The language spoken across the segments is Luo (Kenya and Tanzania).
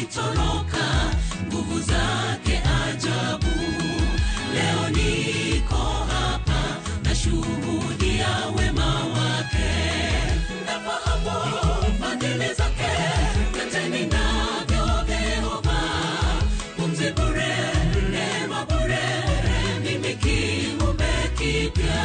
nilitoroka, nguvu zake ajabu. Leo niko hapa, nashuhudia wema wake. Nafahamu fadhili zake, vyote ninavyo Yehova. Pumzi bure, neema bure, mimi kiumbe kipya.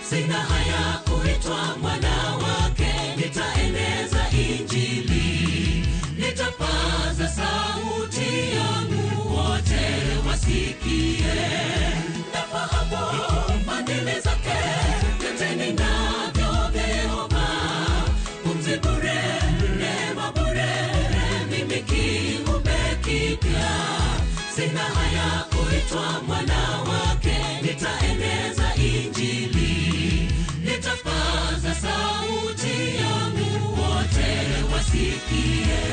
Sina haya kuitwa mwana wake, nitaeneza Injili. Nitapaza sauti yangu, wote wasikie. Nafahamu fadhili zake, vyote ninavyo Yehova. Pumzi bure, neema bure, mimi kiumbe kipya. Sina haya kuitwa mwana wake, nitaeneza Injili. Nitapaza sauti yangu, wote wasikie.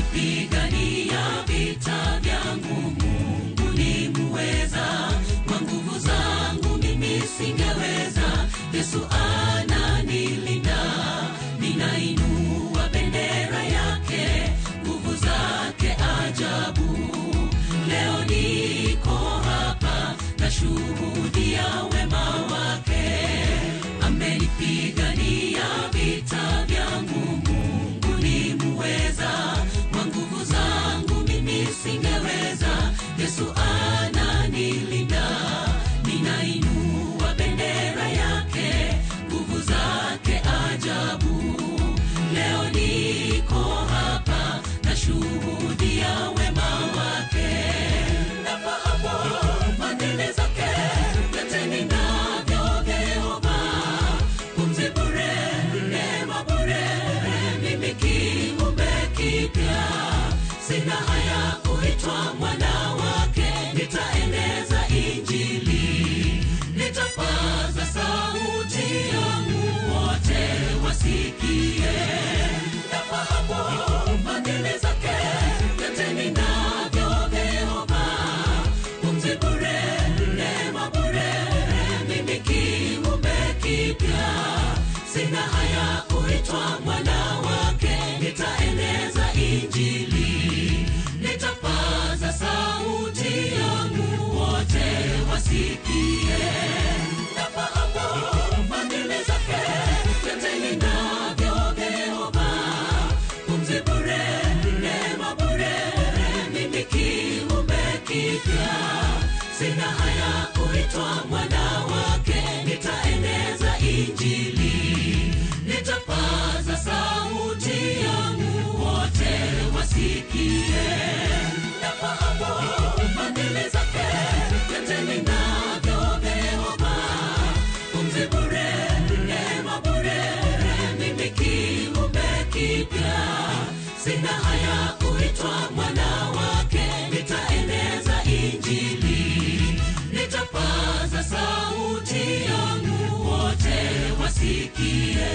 Amenipigania vita vyangu, Mungu ni muweza. Kwa nguvu zangu mimi singeweza, Yesu ananilinda. Ninainua bendera yake, nguvu zake ajabu. Leo niko hapa, nashuhudia wema wake. Amenipigania vita vyangu, Mungu ni muweza. Kwa nguvu zangu mimi singeweza, Yesu ananilinda. Ninainua bendera yake, nguvu zake ajabu. Leo niko hapa, nashuhudia wema wake. Nafahamu fadhili zake, vyote ninavyo Yehova. Pumzi bure, neema bure, mimi kiumbe kipya. Sina haya kuitwa mwana wake, nitaeneza Injili. Nitapaza sauti yangu, wote wasikie. Nafahamu fadhili zake, vyote ninavyo Yehova. Pumzi bure, neema bure, mimi kiumbe kipya. Sina haya kuitwa mwana wake, nitaeneza Injili. Nitapaza sauti yangu, wote wasikie. Nafahamu fadhili zake, vyote ninavyo Yehova. Pumzi bure, neema bure, mimi kiumbe kipya. Sina haya kuitwa mwana wake, nitaeneza Injili. Nitapaza sauti yangu, wote wasikie. Nafahamu fadhili zake, vyote ninavyo Yehova. Pumzi bure, neema bure, mimi kiumbe kipya. Sina haya kuitwa mwana wake, nitaeneza Injili. Nitapaza sauti yangu, wote wasikie.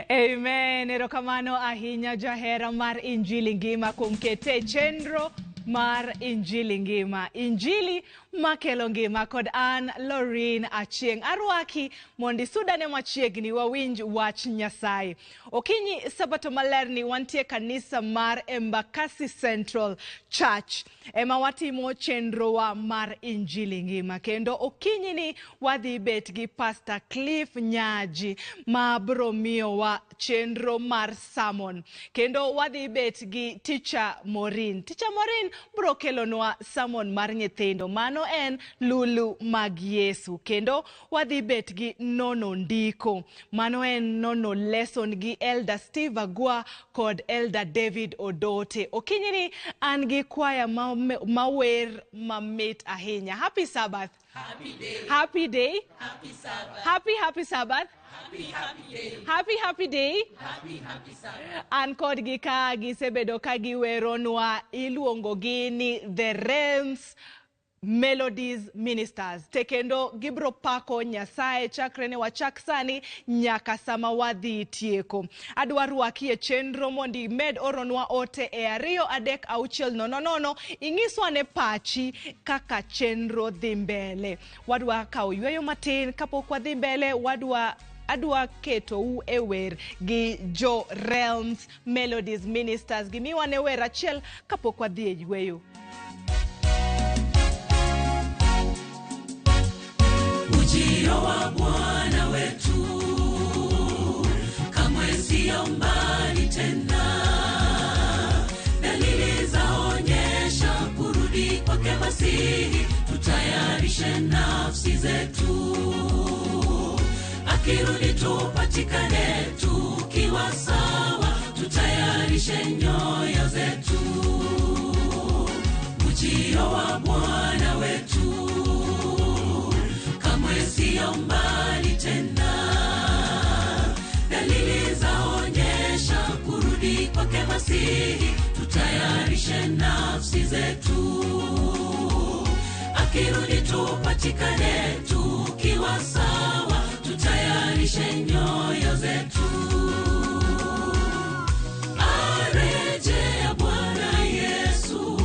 Amen. Erokamano ahinya jahera mar Injili ngima kuom kete chenro mar Injili ngima. Injili makelo ngima kod an Lorin Achieng'. Arwaki mondo isudane machiegni wawinj wach Nyasaye. Okinyi sabato malerni wantie kanisa mar Embakasi Central Church ema watimo chenrowa mar Injili ngima. Kendo okinyi ni wadhi bet gi Pastor Cliff Nyaji ma bro miyowa chenro mar sermon. Kendo wadhi bet gi Teacher Maureen. Teacher Maureen bro kelonwa sermon mar nyithindo. Mano en Lulu mag Yesu. Kendo wadhi bet gi nono ndiko. Mano en nono lesson gi Elder Steve Agwa kod Elder David Odote. Okinyi ni an gi kwaya mawer mamit ahinya. Happy Sabbath. Happy day. Happy day. Happy Sabbath. Happy happy Sabbath. Happy happy day. Happy happy day. Happy happy Sabbath. An kodgi ka gisebedo ka giweronwa iluongo gi ni The Realms Melodies Ministers. Te kendo gibro pako Nyasaye chakre ne wachak sani nyaka sama wadhi tieko. Adwa rwaki e chenro mondo imed oronwa ote e 2 3 6 0 0 ing'iswa ne pachi kaka chenro dhi mbele. Wadwa kawo yweyo matin kapok wadhi mbele, adwa ketou e wer gi jo Realms Melodies Ministers. Gimiwa ne wer achiel kapok wadhi e yweyo. Ujio wa Bwana wetu kamwe sio mbali tena, dalili zaonyesha kurudi kwake Masihi, tutayarishe nafsi zetu, akirudi tupatikane tukiwa sawa, tutayarishe nyoyo zetu. Ujio wa Bwana wetu kamwe sio mbali tena, dalili zaonyesha kurudi kwake Masihi, tutayarishe nafsi zetu, akirudi tupatikane tukiwa sawa, tutayarishe nyoyo zetu. Arejea Bwana Yesu,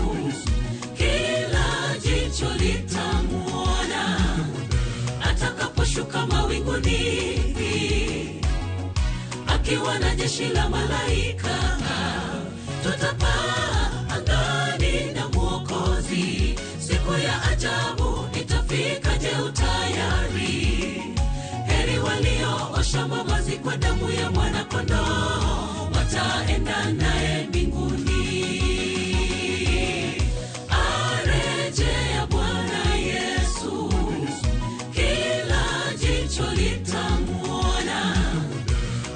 kila jicho litamuona, atakaposhuka mawinguni akiwa na jeshi la malaika, tutapaa angani na Mwokozi. Siku ya ajabu itafika, je, utayari? Heri walioosha mavazi kwa damu ya Mwana-Kondoo, wataenda naye mbinguni. Arejea Bwana Yesu, kila jicho litamuona,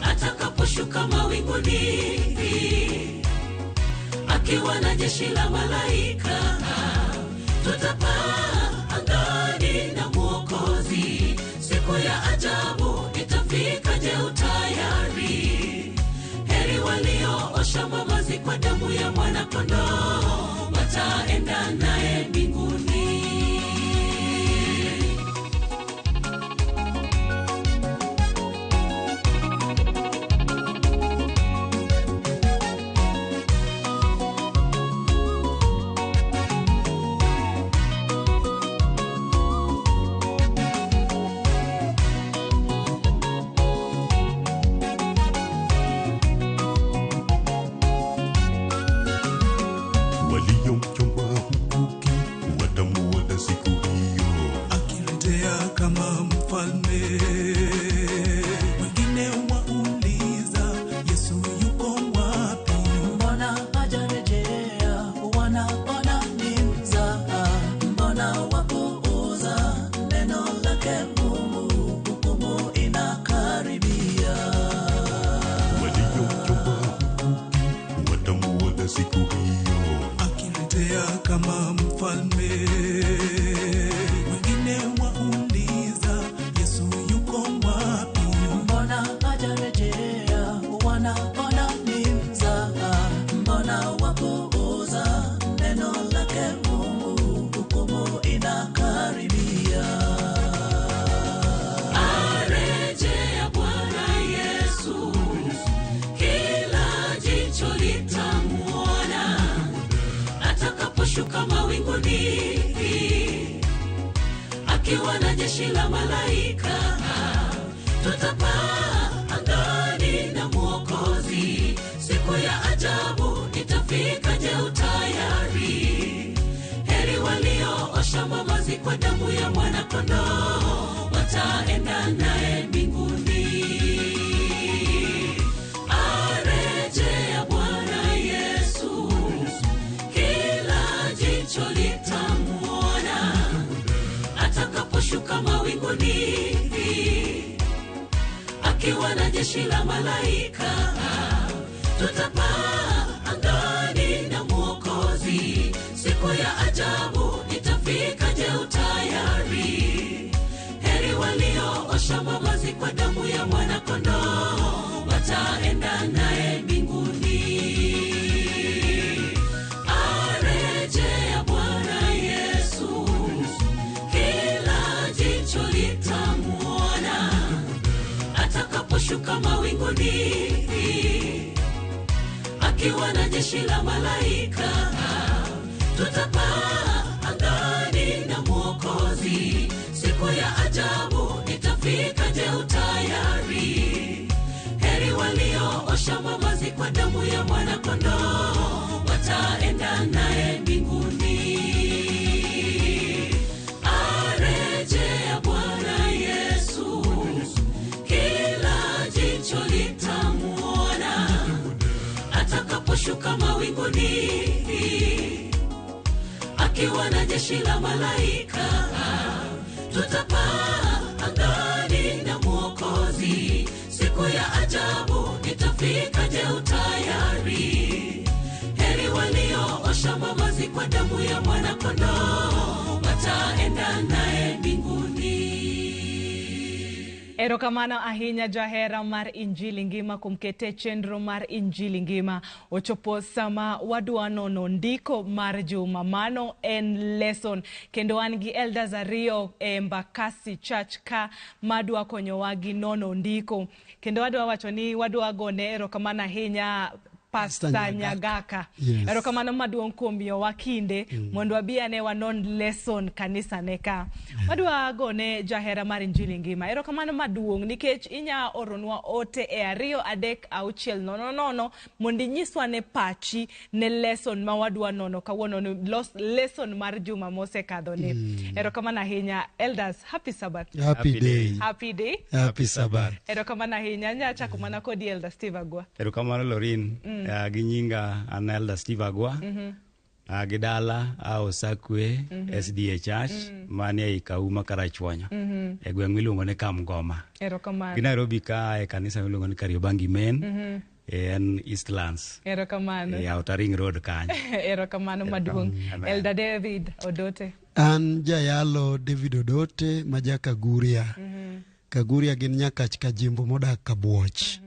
atakaposhuka mawinguni akiwa na jeshi la malaika, tutapaa angani na Mwokozi. Siku ya ajabu itafika, je, utayari? Heri walioosha mavazi kwa damu ya Mwana-Kondoo, wataenda naye mbinguni. Shuka mawinguni akiwa na jeshi la malaika, tutapaa angani na Mwokozi. Siku ya ajabu itafika, je, utayari? Heri walioosha mavazi kwa damu ya Mwana-Kondoo, wataenda naye mbinguni. Arejea Bwana Yesu, kila jicho litamuona, atakaposhuka mawinguni akiwa na jeshi la malaika, tutapaa angani na Mwokozi. Siku ya ajabu itafika, je, utayari? Walioosha mavazi kwa damu ya mwana-kondoo wataenda naye mbinguni. Arejea Bwana Yesu, kila jicho litamuona atakaposhuka mawinguni akiwa na jeshi la malaika. Tutapaa angani na Mwokozi, siku ya ajabu itafika. Je, utayari? Heri walioosha mavazi kwa damu ya mwana-kondoo wataenda naye mbinguni. Arejea Bwana Yesu, kila jicho litamuona atakaposhuka mawinguni akiwa na jeshi la malaika. Tutapaa angani na Mwokozi, siku ya ajabu itafika. Je, utayari? Heri walioosha mavazi kwa damu ya mwana-kondoo wataenda naye mbinguni. Erokamano ahinya jahera mar Injili Ngima kuom kete chenro mar Injili Ngima. Ochopo sama wadwa nono ndiko mar juma, mano en lesson. Kendo an gi elders ariyo e Embakasi Church ka madwa konyowa gi nono ndiko. Kendo wadwa wacho ni wadwa gone erokamano ahinya Pastor Pastor Nyagaka. Yes. Erokamano maduong' kuom miyowa kinde mondo wabi ane wanon lesson kanisa ne ka. Wadwa gone jahera mar Injili Ngima erokamano maduong' nikech inya oronwa ote e 236 00 mondo inyiswa ne pachi ne lesson ma wadwa nono kawuono ni lesson mar juma mosekadho ni. Erokamano ahinya elders, happy Sabbath. Happy Happy day. day. Happy day. Happy Sabbath. Erokamano ahinya. Anya chako mana kodi Elder Steve Agwa. Erokamano Lorin. Gi nyinga an Elder Steve Agwa. Gi dala a Osakwe SDA Church manie ei Kauma Karachuonyo e gweng' miluongo ni Kamgoma. Erokamano. Gi Nairobi ka e kanisa miluongo ni Kariobangi Main en Eastlands Erokamano. e Outer Ring Road kanyo. Erokamano maduong'. Amen. Elder David Odote. An jayalo David Odote ma ja Kaguria. Kaguria gin Nyakach Kajimbo modak Kabuoch.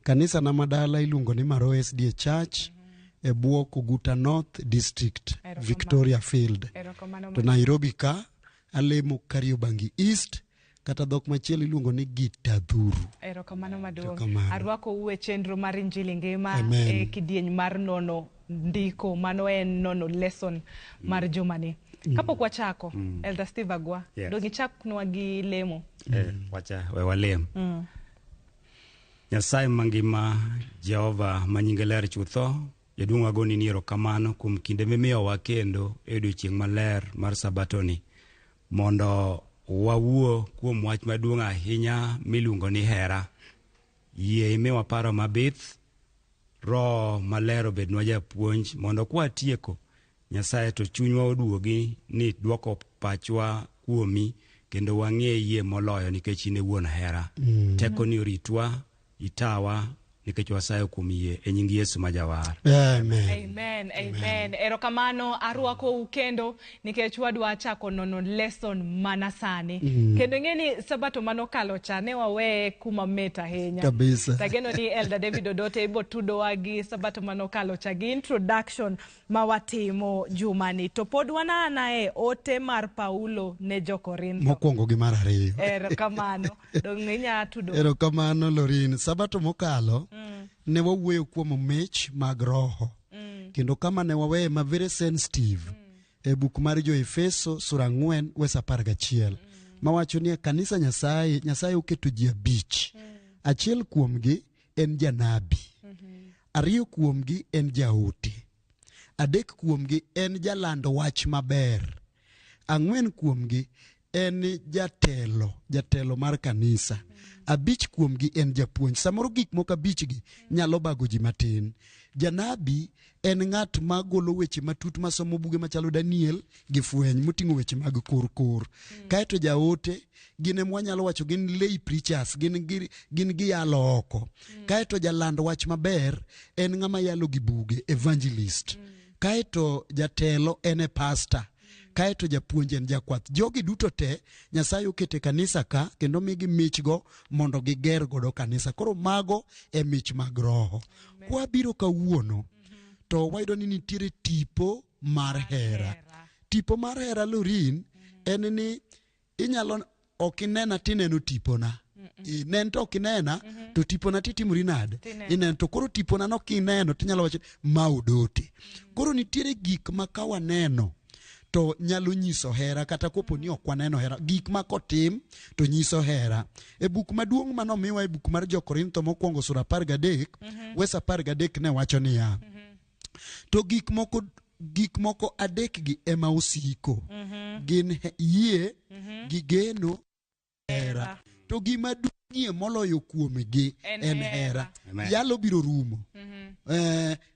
Kanisa na madala iluongo ni Maro SDA Church e bwo Koguta North District, Erokamano. Victoria Field. Erokamano. To Nairobi ka alemo Kariobangi East kata dhok machielo iluongo ni Gitadhuru. Erokamano maduong'. Erokamano. Arwakou e chenro mar Injili Ngima Amen. e kidieny mar nono ndiko, mano en nono lesson mar jumani. Kapok wachako, Elder Steve Agwa, Yes. dong ichaknwa gi lemo. Wacha we walem. Nyasaye mangima, Jehova ma nyinge ler chutho, jaduong' wagoni ni erokamano kuom kinde mimiyowa kendo e odiechieng' maler mar sabatoni mondo wawuo kuom wach maduong' ahinya miluongo ni hera. Yie imiwa paro mabith, Roho maler obednwa japuonj mondo kwatieko Nyasaye to chunywa oduogi ni dwoko pachwa kuomi kendo wang'e yie moloyo nikech in e wuon hera. Tekoni oritwa, itawa nikech wasayo kuom yie e nying Yesu ma jawar. Amen. Amen, amen. Erokamano arwakou kendo nikech wadwa chako nono lesson mana sani. Kendo ing'e ni sabato manokalo cha ne waweye kuma mit ahinya. Kabisa. Tageno ni Elder David Odote ibo tudowa gi sabato manokalo cha gi introduction ma watimo jumani. To pod wanana e ote mar Paulo ne jo-Korintho. Mokwongo gi mar ariyo. Erokamano. Dong' inya tudo. Erokamano Lorin. Sabato mokalo ne wawuoyo kuom mich mag roho. Kendo kama ne waweye ma very sensitive e buk mar jo-Efeso sura 4 wes 11 mawacho ni e kanisa Nyasaye, Nyasaye oketo ji abich. Achiel kuomgi en janabi. Ariyo kuomgi en jaote. Adek kuomgi en jaland wach maber. Ang'wen kuomgi en jatelo, jatelo mar kanisa. Abich kuomgi en japuonj. Samoro gik moko abichgi nyalo bago ji matin. Janabi en ng'at ma golo weche matut masomo buge machalo Daniel gi Fweny moting'o weche mag kor kor. Kaeto jaote gin ema wanyalo wacho gin lay preachers, gin giyalo oko. Kaeto jaland wach maber en ng'ama yalo gi buge, evangelist. Kaeto jatelo en e pastor. Kaeto japuonj en jakwath. Jogi duto te Nyasaye okete kanisa ka kendo migi michgo mondo giger godo kanisa. Koro mago e mich mag roho. Kwabiro kawuono to wayudo ni nitiere tipo mar hera. Tipo mar hera Lorin en ni inyalo ok inena tineno tipona. Inen to ok inena to tipona titimori nade? Ineno to koro tipona no kineno tinyalo wacho ma odote. Koro nitiere gik ma ka waneno to nyalo nyiso hera kata kopo ni ok waneno hera gik ma kotim to nyiso hera e buk maduong' manomiwa e buk mar jokorintho mokwongo sura 13 wes 13 ne wacho niya to gik moko gik moko adekgi ema osiko gin yie gi geno hera to gima duong'ie moloyo kuomgi En en hera. hera Amen. yalo biro rumo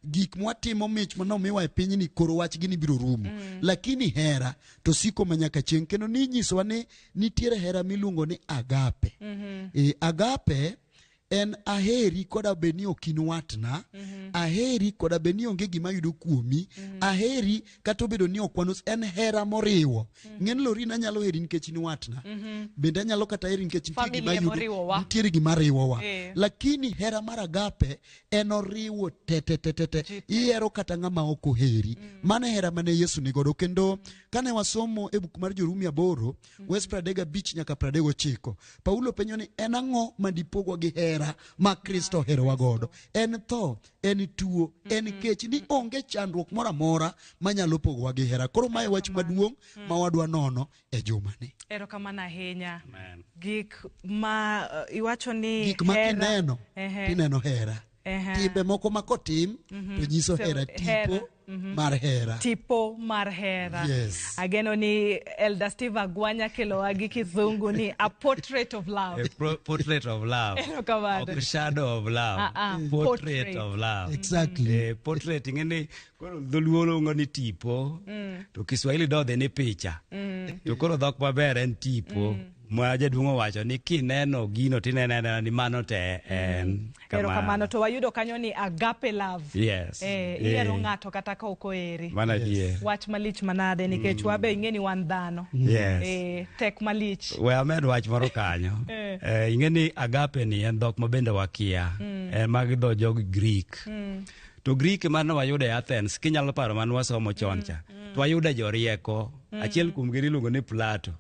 gik mwatimo mich manomiwa e pinyni koro wachgi ni biro rumo lakini hera to siko ma nyaka chieng' kendo ninyisowa ni nitiere hera miluongo ni agape agape en aheri koda bed ni ok in watna aheri koda bed ni onge gima yudo kuomi aheri kata obedo ni ok wanos en hera moriwo ng'en Lorin anyalo heri nikech in watna bende anyalo kata heri nikech nitie Family gima ema yudo oriwowa. nitiere gima riwowa Lakini hera mar agape en oriwo te te te te te ihero kata ng'ama ok oheri mano e hera mane Yesu nigodo kendo kane wasomo e buk mar Jorumi 8 wes 35 nyaka 39 Paulo penjo ni en ang'o madipogwa gi hera ma Kristo oherowa godo en tho en tuo en kech ni onge chandruok moro amora manyalo pogowa gi hera koro mae wach maduong' ma wadwa nono e jumani Erokamano ahinya. Amen. Gik ma iwacho ni gik ma hera- kineno Ehe. tineno hera Ehe. timbe moko ma kotim to nyiso So, hera hera. tipo mar hera tipo mar hera Yes. ageno ni Elder Steve Agwanya kelowa gi kizungu ni a portrait of love A portrait of love. Erokamano. Ok shadow of love. Ah, ah. Portrait, Portrait. of love. Exactly. Portrait ing'e koro dholuo luongo ni tipo to Kiswahili dodhe ni picha. To koro dhok maber en tipo. Ma jaduong' owacho ni kineno gino tineno anena ni mano te en. Erokamano to wayudo kanyo ni agape love Yes. Ihero ng'ato kata ka ok oheri Mano adier. wach malich manade nikech wabe ing'e ni wan dhano Yes. Tek malich We amed wach moro kanyo. Ing'e ni agape ni en dhok ma bende wakia. En mag dho jog Greek. To Greek mane wayudo e Athens, kinyalo paro mane wasomo chon cha. To wayudo jorieko. Achiel kuomgi iluongo ni Plato.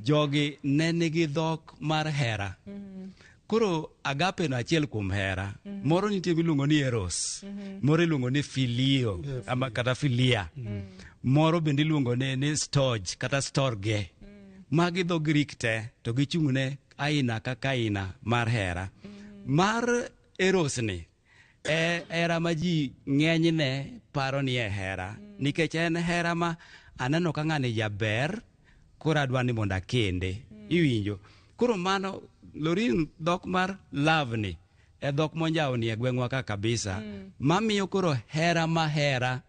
Jogi ne nigi dhok mar hera. Koro agape no achiel kuom hera. Moro nitie miluongo ni eros. Moro iluongo ni filio ama kata filia. Moro bende iluongo ni storge kata storge. Magi dho Greek te to gichung' ne aina kaka aina mar hera. Mar eros ni e hera ma ji ng'enyne paro ni e hera. Nikech en hera ma aneno ka ng'ani jaber koro adwa ni mondo akende. Iwinjo. Koro mano Lorin dhok mar love ni e dhok monjawni e gweng'wa ka kabisa mamiyo koro hera ma hera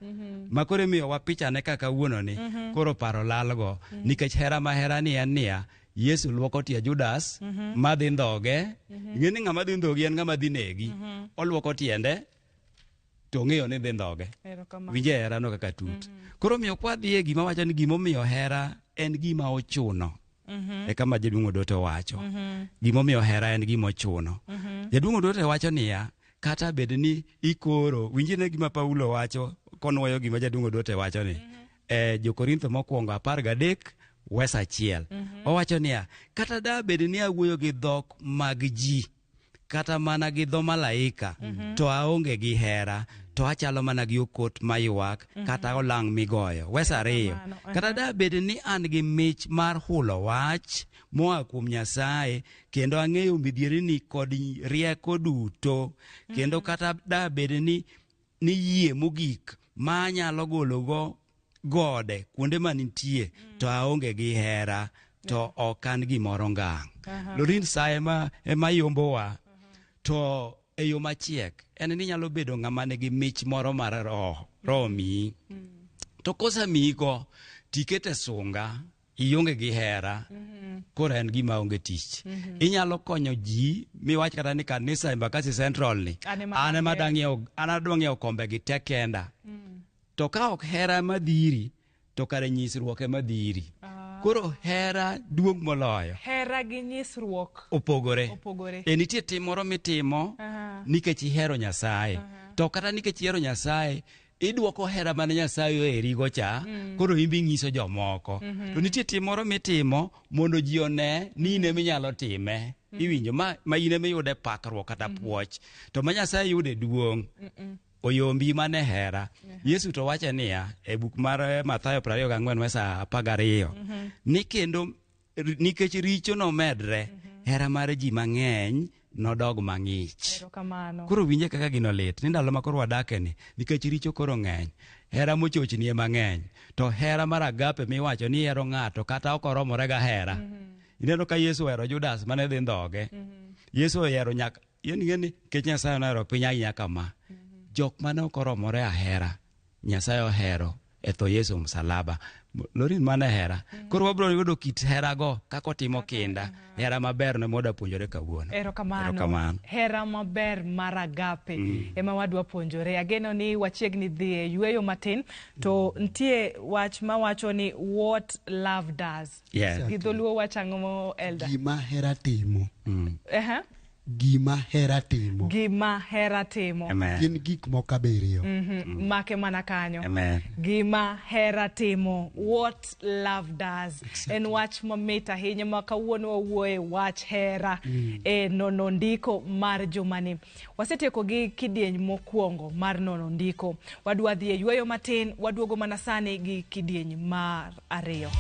ma koro imiyowa pichane ka kawuono ni koro paro lalgo nikech hera ma hera ni en niya Yesu luoko tie Judas madhi ndhoge ing'e ni ng'ama dhi ndhogi en ng'ama dhi negi oluoko tiende to ong'eyo ni dhi ndhoge Erokamano. winje hera no kaka tut koro omiyo kwadhi e gima wacho ni gimomiyo hera en gima ochuno e kama jaduong' Odote wacho gimomiyo hera en gima ochuno jaduong' Odote wacho niya kata bed ni ikoro winjine gima Paulo wacho konwoyo gima jaduong' Odote wacho ni Jokorintho mokwongo 13 wes 1 owacho niya kata da bed ni awuoyo gi dhok mag ji kata mana gi dho malaika to aonge gi hera to achalo mana gi okot maywak kata olang' migoyo wes 2 kata da bed ni an gi mich mar hulo wach moa kuom Nyasaye kendo ang'eyo midhierni kod rieko duto kendo kata da bed ni yie mogik ma anyalo gologo gode kuonde manitie to aonge gi hera to ok an gimoro ngang'. Lorin sa ema yombowa to e yo machiek en ni nyalo bedo ng'ama nigi mich moro mar roho miyi to kosemiyigo tikete sunga ionge gi hera koro en gima onge tich inyalo konyo ji miwach kata ni kanisa Embakasi Central ni an ema adwa ng'iewo kombe gi te kenda to ka ok hera madhiri to kare nyisruok ema dhiri. Koro hera duong' moloyo. Hera gi nyisruok Opogore. Opogore. E nitie tim moro mitimo nikech ihero Nyasaye. To kata nikech ihero Nyasaye, idwoko hera mane Nyasaye oherigo cha, koro in be inyiso jomoko. To nitie tim moro mitimo mondo ji one ni in ema inyalo time. Iwinjo ma in ema iyude pakruok kata puoch. To ma Nyasaye yude duong'. Oyombi mane hera. Yesu to wacho niya e buk mar Mathayo 24 wesa 12 ni kendo nikech richo nomedre, hera mar ji mang'eny nodog mang'ich. Erokamano. Koro winje kaka gino lit ni ndalo ma koro wadake ni nikech richo koro ng'eny, hera mochochni ema ng'eny, to hera mar agape miwacho ni ihero ng'ato kata ok oromore ga hera. Ineno ka Yesu ohero Judas mane dhi ndhoge. Yesu ohero nyaka yien ing'e ni nikech Nyasaye nohero piny ahinya kama. Jok mane ok oromore ahera, Nyasaye ohero e tho Yesu msalaba. Lorin mano e hera. Koro wabiro yudo kit herago kaka otimo kinda. Hera maber ne moda puonjore kawuono. Erokamano. Erokamano. Hera maber mar agape ema wadwa puonjore. Ageno ni wachiegni dhi e yueyo matin to nitie wach mawacho ni what love does. Yeah. Gi dholuo wacho ang'o Elder? Gima hera timo. Ehe. Gima hera timo. Gima hera timo. Amen. Gin gik moko abiriyo. Make mana kanyo. Amen. Gima hera timo, what love does. En wach mamit ahinya ma kawuono wawuoye wach hera e nono ndiko mar jumani. Wasetieko gi kidieny mokwongo mar nono ndiko. Wadwa dhi e yueyo matin, waduogo mana sani gi kidieny mar ariyo.